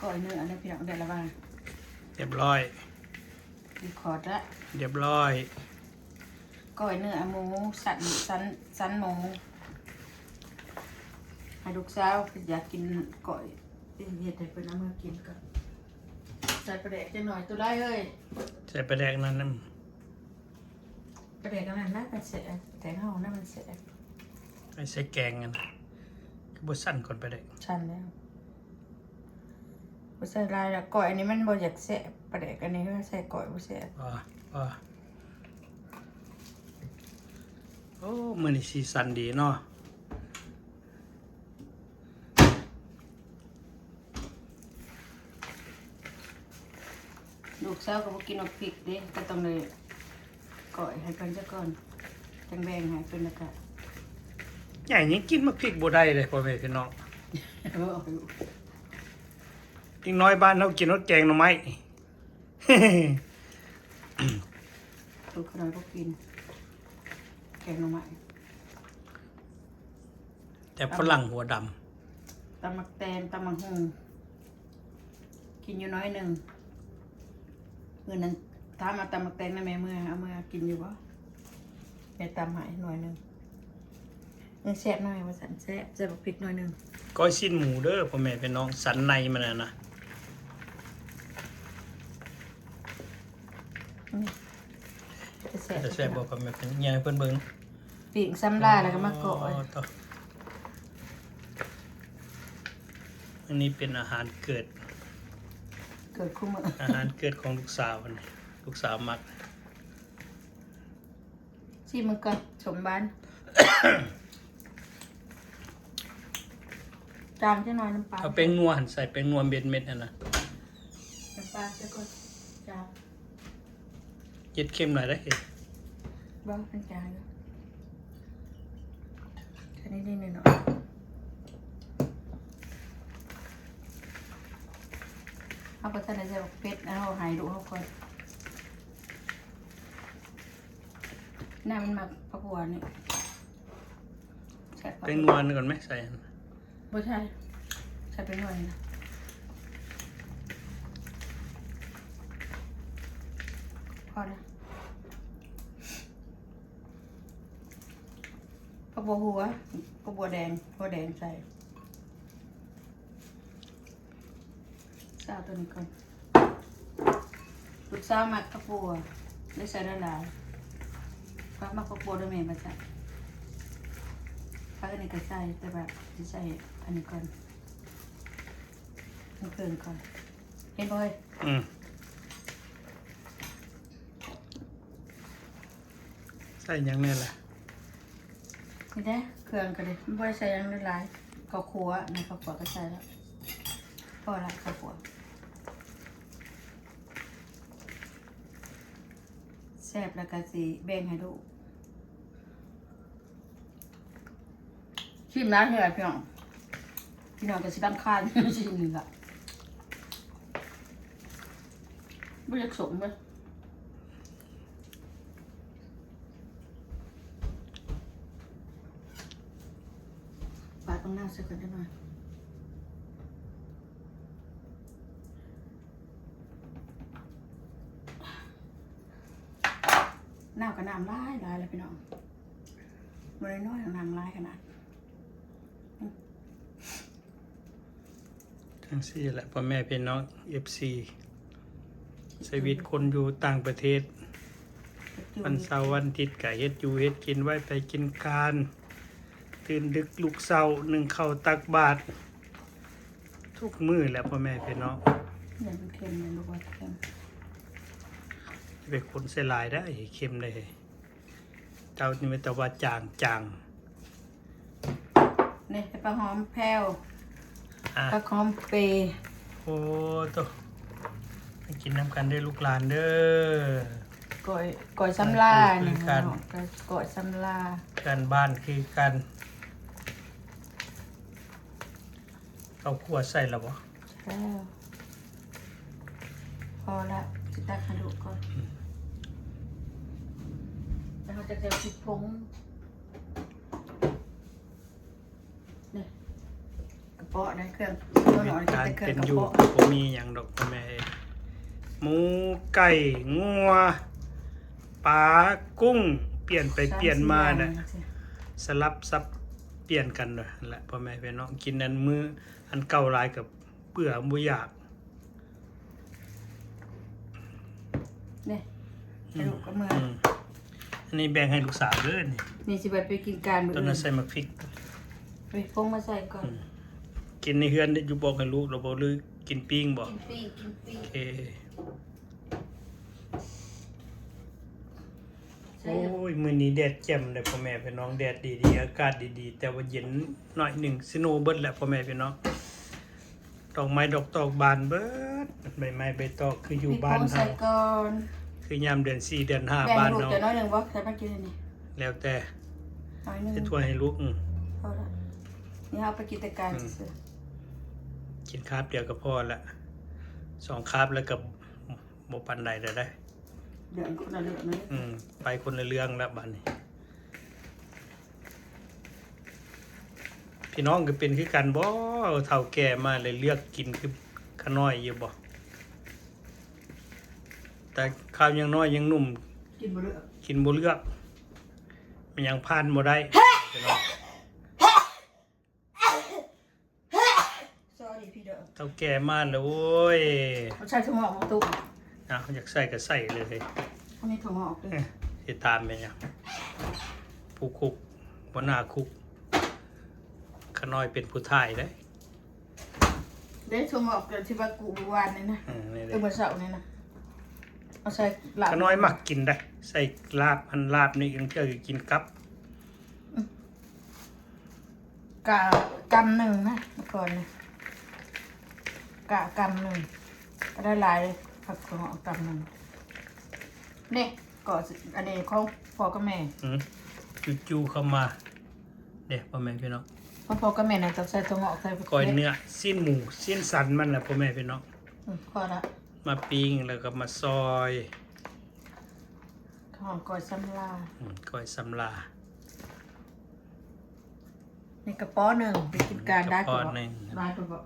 ກ້ອຍເນື້ອ ອັນນີ້ພີ່ນ້ອງ ໄດ້ລະວ່າ ຮຽບຮ້ອຍ ດີຄອດລະ ຮຽບຮ້ອຍ ກ້ອຍເນື້ອໝູ ສັນ ສັນ ສັນໝູ ໃຫ້ລູກສາວ ຢາກກິນກ້ອຍ ເຮັດໃຫ້ເພິ່ນເອົາເມືອກິນກ່ອນ. ໃສ່ປາແດກຈັກໜ່ອຍ ໂຕຫຼາຍເອີຍ ໃສ່ປາແດກນັ້ນນຳ ປາແດກອັນນັ້ນນະ ມັນແຊບ ແກງເຮົານະ ມັນແຊບ ໃສ່ແກງຫັ້ນ ຄືບໍ່ສັ່ນກ່ອນປາແດກ ສັ່ນແລ້ວ ບໍ່ໃສ່ຫຼາຍລະ ກ້ອຍອັນນີ້ມັນບໍ່ຢາກແຊບ ປາແດກອັນນີ້ໃສ່ກ້ອຍບໍ່ແຊບ ອໍ ອໍ ໂອ້ ມື້ນີ້ສີສັນດີເນາະ. ລູກສາວກໍບໍ່ກິນໝາກພິກເດ້ ກໍຕ້ອງໄດ້ກ້ອຍໃຫ້ເພິ່ນຊະກ່ອນ ຈັ່ງແບ່ງໃຫ້ເພິ່ນ ແລ້ວກະ ໃຫຍ່ຍັງກິນໝາກພິກບໍ່ໄດ້ເລີຍ ພໍ່ແມ່ພີ່ນ້ອງ ເດັກນ້ອຍບ້ານເຮົາກິນຮອດແກງໜໍ່ໄມ້. ລູກຂະນ້ອຍບໍ່ກິນແກງໜໍ່ໄມ້ ແຕ່ຝຣັ່ງຫົວດຳ ຕຳໝາກແຕງ ຕຳໝາກຫຸ່ງ ກິນຢູ່ໜ້ອຍໜຶ່ງ. ມື້ນັ້ນຖາມວ່າຕຳໝາກແຕງນະແມ່ເມືອ ເອົາເມືອກິນຢູ່ບໍ່? ແມ່ຕຳໃຫ້ໜ້ອຍໜຶ່ງ. ເອີ ແຊບໜ້ອຍວ່າຊັ້ນ ແຊບ ໃສ່ບັກພິກໜ້ອຍໜຶ່ງ. ກ້ອຍຊີ້ນໝູເດີພໍ່ແມ່ພີ່ນ້ອງ ສັນໃນມັນນະນະ ອືມ ເປັນຕາແຊບ ເປັນຕາແຊບບໍ່ພໍ່ແມ່ ເປັນຫຍັງໃຫ້ເພິ່ນເບິ່ງ ປີ້ງສຳລາ ແລ້ວກໍມາກ້ອຍ ໂອ້ ອັນນີ້ເປັນອາຫານເກີດ ເກີດຄູ່ມື້ ອາຫານເກີດຂອງລູກສາວ ອັນນີ້ລູກສາວມັກ. ຊີມມັນກ່ອນ ສົມຫວານ ຈາງຈັກໜ້ອຍ ນ້ຳປາ ເອົາແປ້ງນົວຫັ້ນໃສ່ ແປ້ງນົວເມັດໆຫັ້ນນະ ນ້ຳປາໃສ່ກ່ອນ ຈາງ ເຮັດເຄັມຫຼາຍເດ້ ບໍ່ ມັນຈາງຢູ່ ແຄ່ນີ້ນິດໜ້ອຍ ເຮົາບໍ່ທັນໄດ້ໃສ່ບັກເຜັດ ເອົາໃຫ້ລູກເຮົາກ່ອນ. ນ້ຳມັນໝາກຜັກບົວນີ້ ໃສ່ຜັກ ແປ້ງນົວກ່ອນໄໝ ໃສ່ ບໍ່ໃສ່ ໃສ່ແປ້ງນົວນີ້ນະ ພໍລະ ຜັກບົວຫົວ ຜັກບົວແດງ ຫົວແດງໃສ່. ຊາວຕົວນີ້ກ່ອນ ລູກສາວມັກຜັກບົວ ເລີຍໃສ່ຫຼາຍໆ ເພາະມັກຜັກບົວເດີແມ່ ວ່າຊັ້ນ ຜັກອັນນີ້ກໍໃສ່ ແຕ່ວ່າຊິໃສ່ອັນນີ້ກ່ອນ ເພີ່ມກ່ອນ ເຫັນບໍ່ເຮີ້ຍ? ອືມ. ໃສ່ຫຍັງແດ່ລະ? ນີ້ເດ້ ເຄື່ອງກໍເດ້ ບໍ່ໄດ້ໃສ່ຫຍັງຫຼາຍ ເຂົ້າຂົ້ວ ໃນເຂົ້າຂົ້ວກໍໃສ່ແລ້ວ ພໍລະ ເຂົ້າຂົ້ວ ແຊບແລ້ວກໍຊິແບ່ງໃຫ້ລູກ. ຊີມຫຼາຍເທື່ອພີ່ນ້ອງ ພີ່ນ້ອງກໍຊິລຳຄານ ຊີມນີ້ລະ ບໍ່ຢາກສົມເລີຍ ປາດບັກນາວໃສ່ກ່ອນຈັກໜ້ອຍ ນາວກໍນ້ຳຫຼາຍໆແລ້ວພີ່ນ້ອງ. ບໍ່ໄດ້ນ້ອຍ ນ້ຳຫຼາຍຂະໜາດ ຈັ່ງຊີ້ແຫຼະ ພໍ່ແມ່ພີ່ນ້ອງ ເອັຟຊີ ຊີວິດຄົນຢູ່ຕ່າງປະເທດ ວັນເສົາວັນອາທິດກະເຮັດຢູ່ເຮັດກິນ ໄວ້ໄປກິນການ ຕື່ນດຶກລຸກເຊົ້າ ໜຶ້ງເຂົ້າຕັກບາດ ທຸກມື້ແຫຼະ ພໍ່ແມ່ພີ່ນ້ອງ ຢ່າມັນເຄັມນະລູກ ວ່າເຄັມ ຢ່າໄປຄົນໃສ່ຫຼາຍໄດ້ ເຄັມໄດ້. ເຈົ້ານີ້ມີແຕ່ວ່າຈາງໆ ນີ້ ປາຫອມແພ້ວ ອ່າ ປາຫອມເປ ໂອ້ໂຕ ມາກິນນຳກັນເດີລູກຫຼານເດີ ກ້ອຍ ກ້ອຍສຳລາ ເອີ ຄືກັນ ເອີ ກ້ອຍສຳລາ ເພື່ອນບ້ານຄືກັນ ເຂົ້າຂົ້ວໃສ່ແລ້ວບໍ່? ໃສ່ແລ້ວ ພໍລະ ຊິຕັກໃຫ້ລູກກ່ອນ ອືມ ແລ້ວເຮົາຈະໃສ່ພິກຜົງ ນີ້ ກະປ າະໃນເຄື່ອງ ຊີວິດການເປັນຢູ່ ບໍ່ມີຫຍັງດອກພໍ່ແມ່ເອີຍ ໝູ ໄກ່ ງົວ ປາ ກຸ້ງ ປ່ຽນໄປປ່ຽນມານະ ສະຫຼັບສັບປ່ຽນກັນ ຫັ້ນແຫຼະພໍ່ແມ່ພີ່ນ້ອງ ກິນອັນມື້ອັນເກົ່າຫຼາຍກໍເບື່ອບໍ່ຢາກ ນີ້ ໃຫ້ລູກກັບເມືອ ອືມ ອັນນີ້ແບ່ງໃຫ້ລູກສາວເດີນີ້ ນີ້ຊິໄປ ໄປກິນການມື້ອື່ນ ຕອນນັ້ນໃສ່ໝາກພິກ ເອົາຜົງມາໃສ່ກ່ອນ ອືມ ກິນໃນເຮືອນຢູ່ ບອກໃຫ້ລູກແລ້ວບໍ່ ຫຼືກິນປີ້ງບໍ່ ກິນປີ້ງ ກິນປີ້ງ ໂອເຄ ໂອ້ຍ ມື້ນີ້ແດດແຈ່ມເດ້ພໍ່ແມ່ພີ່ນ້ອງ ແດດດີໆ ອາກາດດີໆ ແຕ່ວ່າເຢັນໜ້ອຍໜຶ່ງ ສະໂນເບິດແລ້ວພໍ່ແມ່ພີ່ນ້ອງ ດອກໄມ້ດອກຕອກບານເບິດ ໃບໄມ້ໃບຕອກຄືຢູ່ບ້ານເຮົາ ຄືຍາມເດືອນສີ່ເດືອນຫ້າບ້ານເຮົາ ແບ່ງໃຫ້ລູກເຈົ້າໜ້ອຍໜຶ່ງບໍ່ ໃສ່ມາກິນອັນນີ້ ແລ້ວແຕ່ ໜ້ອຍໜຶ່ງ ເຮັດຖ້ວຍໃຫ້ລູກ ອືມ ພໍລະ ນີ້ເຮົາໄປກິນແຕ່ການຊື່ໆ ອືມ ກິນຄາບດຽວກໍພໍລະ ສອງຄາບແລ້ວກໍບໍ່ປານໃດແລ້ວເດ້ ເລື່ອງຄົນລະເລື່ອງເລີຍ ອືມ ໄປຄົນລະເລື່ອງແລ້ວບາດນີ້ ພີ່ນ້ອງກໍເປັນຄືກັນບໍ່ ເຖົ້າແກ່ມາແລ້ວເລືອກກິນຄືຂະນ້ອຍຢູ່ບໍ່ ແຕ່ຄາວຍັງນ້ອຍຍັງໜຸ່ມ ກິນບໍ່ເລືອກ ກິນບໍ່ເລືອກ ມັນຍັງຜ່ານບໍ່ໄດ້ ພີ່ນ້ອງ Sorry ພີ່ເດີ ເຖົ້າແກ່ມາແລ້ວໂອ້ຍ ບໍ່ໃສ່ຖົ່ວງອກບໍ່ຕູ້ ເອົາ ຢາກໃສ່ກໍໃສ່ເລີຍ ເຮົາມີຖົ່ວງອກເດີ ເອີ ຊິຕາມແມ່ນຫຍັງ ຜູ້ຄຸກ ຫົວໜ້າຄຸກ ຂະນ້ອຍເປັນຜູ້ຖ່າຍເດ້ ເດ້ຖົ່ວງອກທີ່ວ່າກຸມື້ວານນີ້ນະ ເອີ ນີ້ເດ້ ເອີ ມື້ເຊົ້ານີ້ນະ ເອົາໃສ່ລາບ ຂະນ້ອຍມັກກິນໄດ໋ ໃສ່ລາບ ອັນລາບນີ້ ລາງເທື່ອກໍກິນກັບ ກະກຳໜຶ່ງນະ ກ່ອນນີ້ ກະກຳໜຶ່ງ ກໍໄດ້ຫຼາຍ ຜັກຖົ່ວງອກກຳໜຶ່ງ ນີ້ກໍອັນນີ້ຂອງພໍ່ກັບແມ່ ອືມ ຈູ່ໆເຂົ້າມາເດ້ ພໍ່ແມ່ພີ່ນ້ອງ ຂອງພໍ່ກັບແມ່ນະ ຕ້ອງໃສ່ຖົ່ວງອກ ໃສ່ ກ້ອຍເນື້ອ ຊີ້ນໝູ ຊີ້ນສັນມັນລະ ພໍ່ແມ່ພີ່ນ້ອງ ອືມ ພໍລະ ມາປີ້ງແລ້ວກໍມາຊອຍ ຂອງກ້ອຍສຳລາ ອືມ ກ້ອຍສຳລາ ນີ້ກະເປາະໜຶ່ງ ໄປກິນການໄດ້ ກະເປາະໜຶ່ງ ຫຼາຍກະເປາະ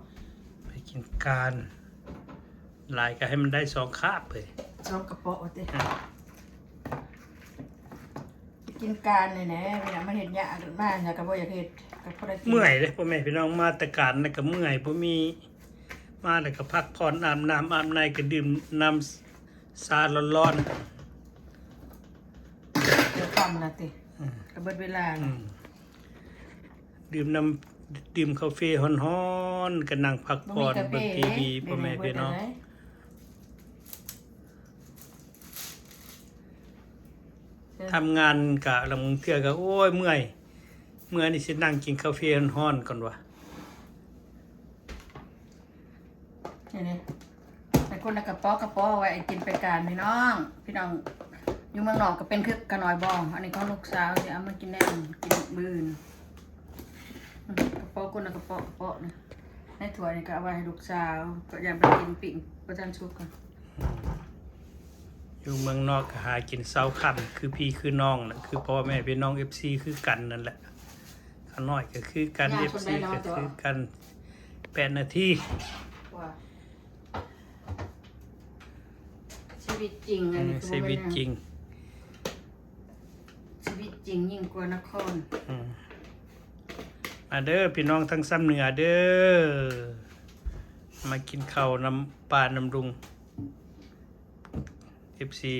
ໄປກິນການ ຫຼາຍກະໃຫ້ມັນໄດ້ສອງຄາບເອີຍ ສອງກະເປາະວ່າຕິ ອືມ ໄປກິນການນີ້ແຫຼະ ມັນເຮັດຍາກ ມາແລ້ວກະບໍ່ຢາກເຮັດ ກະພໍໄດ້ກິນ ເມື່ອຍເດ້ ພໍ່ແມ່ພີ່ນ້ອງ ມາແຕ່ການແລ້ວກະເມື່ອຍ ບໍ່ມີ ມາແລ້ວກະພັກຜ່ອນ ອາບນ້ຳອາບໃນ ກະດື່ມນ້ຳ ຊາຮ້ອນໆ ດຽວຄ່ຳລະຕິ ອືມ ກະເບິດເວລາລະ ອືມ ດື່ມນ້ຳ ດື່ມກາເຟຮ້ອນໆ ກະນັ່ງພັກຜ່ອນ ບໍ່ມີກາເຟ ເບິ່ງທີວີ ເດ້ ພໍ່ແມ່ພີ່ນ້ອງ ແມ່ນຫຍັງເບິດແລ້ວໃດ ທຳງານກະລາງເທື່ອກະ ໂອ້ຍ ເມື່ອຍ ເມື່ອຍນີ້ຊິນັ່ງກິນກາເຟຮ້ອນໆກ່ອນວ່າ ນີ້ໆ ໃສ່ຄົນລະກະເປາະກະເປາະ ໄວ້ກິນໄປການ ພີ່ນ້ອງ ພີ່ນ້ອງຢູ່ເມືອງນອກກະເປັນຄືຂະນ້ອຍບໍ່ ອັນນີ້ຂອງລູກສາວ ຊິເອົາມາກິນແນວ ກິນມື້ອື່ນ ອືມ ກະເປາະຄົນລະກະເປາະກະເປາະນະ ໃນຖ້ວຍນີ້ກະເອົາໄວ້ໃຫ້ລູກສາວ ກະຢ່າໄປກິນ ປີ້ງບໍ່ທັນສຸກ ຢູ່ເມືອງນອກກະຫາກິນເຊົ້າຄ່ຳ ຄືພີ່ຄືນ້ອງລະ ຄືພໍ່ແມ່ພີ່ນ້ອງ ເອັຟຊີ ຄືກັນນັ້ນແຫຼະ ຂ້ານ້ອຍກະຄືກັນ ເອັຟຊີ ກະຄືກັນ ແປດນາທີ ຊີວິດຈິງ ອັນນີ້ ເອີ ຊີວິດຈິງ ຊີວິດຈິງຍິ່ງກວ່ານະຄອນ ອືມ ມາເດີພີ່ນ້ອງທາງຊຳເໜືອເດີ ມາກິນເຂົ້ານຳປ້ານຳລຸງ ເອັຟຊີ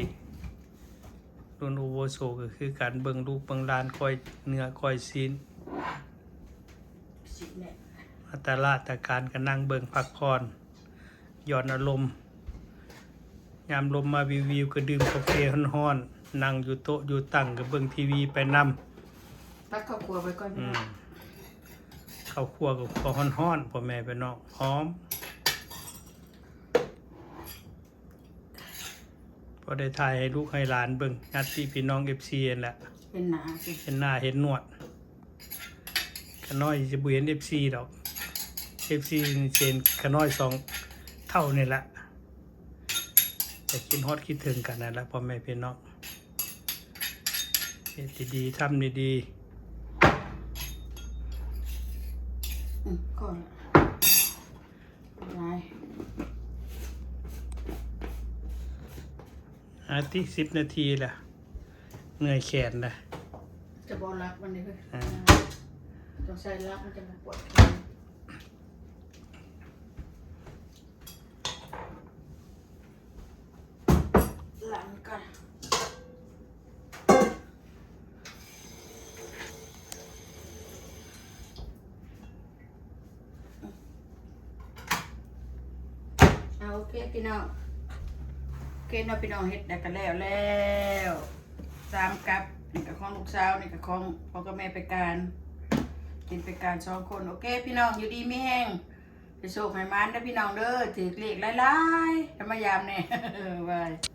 ລຸ້ນອາວຸໂສກະຄືກັນ ເບິ່ງລູກເບິ່ງຫຼານ ກ້ອຍເນື້ອກ້ອຍຊີ້ນ ມາຕະຫຼາດຕະການກະນັ່ງເບິ່ງພັກຜ່ອນ ຢ່ອນອາລົມ ຍາມລົມມາວິວໆ ກະດື່ມກາເຟຮ້ອນໆ ນັ່ງຢູ່ໂຕະຢູ່ຕັ່ງ ກະເບິ່ງທີວີໄປນຳ ຕັກເຂົ້າຂົ້ວໄປກ່ອນ ອືມ ເຂົ້າຂົ້ວກະຂົ້ວຮ້ອນໆ ພໍ່ແມ່ພີ່ນ້ອງ ຫອມ ພໍໄດ້ຖ່າຍໃຫ້ລູກໃຫ້ຫຼານເບິ່ງ ຍາດຕິພີ່ນ້ອງ ເອັຟຊີ ຫັ້ນແຫຼະ ເຫັນໜ້າ ເຫັນໜ້າເຫັນໜວດ ຂະນ້ອຍຊິບໍ່ເຫັນ ເອັຟຊີ ດອກ ເອັຟຊີ ຊິເຫັນຂະນ້ອຍສອງເທົ່ານີ້ແຫຼະ ກະຄິດຮອດຄິດເຖິງກັນນັ້ນແຫຼະ ພໍ່ແມ່ພີ່ນ້ອງ ເຮັດດີໆ ທຳດີໆ ອືມ ພໍລະ ອາຕິ ສິບນາທີລະ ເມື່ອຍແຂນລະ. ຈະບໍ່ລັກມັນເດ້ ອ່າ ຕ້ອງໃຊ້ລັກ ມັນຈະບໍ່ປວດແຂນ. ລ້າງກ່ອນ. ເອົາ ໂອເຄພີ່ນ້ອງ ໂອເຄເນາະພີ່ນ້ອງ ເຮັດແລ້ວກໍແລ້ວແລ້ວ ສາມກັບ ນີ້ກໍຂອງລູກສາວ ນີ້ກໍຂອງພໍ່ກັບແມ່ໄປການ ກິນໄປການສອງຄົນ. ໂອເຄພີ່ນ້ອງ ຢູ່ດີມີແຮງ ໃຫ້ໂຊກໃຫ້ໝານເດີພີ່ນ້ອງເດີ ຖືກເລກຫຼາຍໆ ແລ້ວມາຢາມແດ່ ບາຍ.